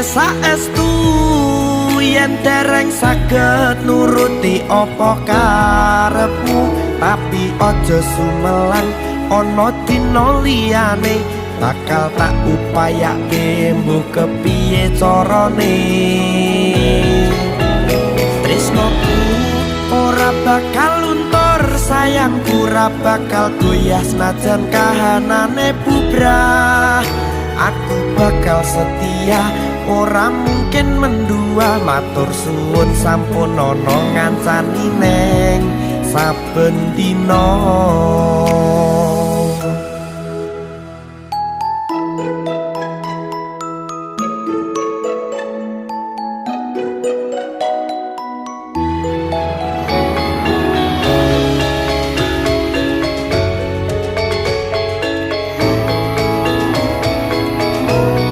Saestu yen dereng saged nuruti apa karepmu, tapi aja sumelang, ana dina liyane bakal tak upayake mbuh kepiye carane. Tresnoku ora bakal luntur, sayangku ora bakal goyah, senajan kahanane bubrah. Aku bakal setia, ora mungkin mendua. Matur suwun sampun ana ngancani neng saben dina.